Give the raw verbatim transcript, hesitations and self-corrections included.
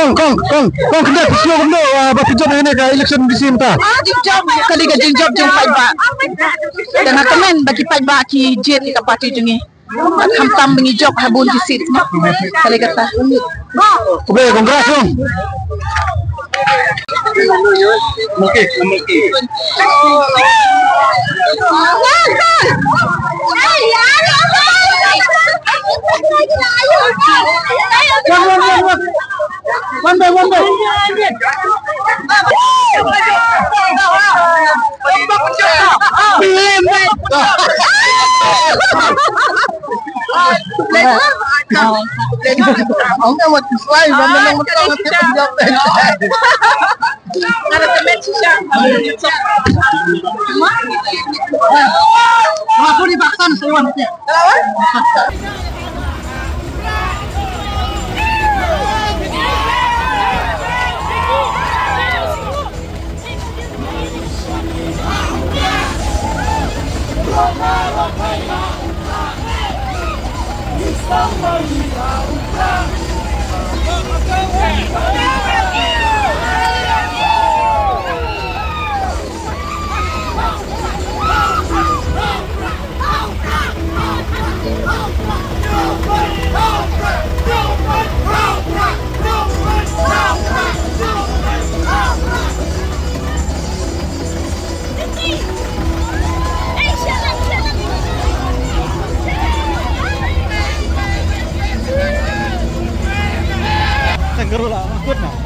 Kong, kong, kong, kong, kong, kong, kong, kong, kong, kong, kong, kong, kong, kong, kong, kong, kali ka jingjop jong paidbah. Te nga kmen ba ki paidbah ki jied ïa ka party jong ngi. Bad khamtam ba ngi jop ha bun ki seat, mo. Kali kata. Khublei, congrats, kong. One by one by. Kangaroo lah, good now.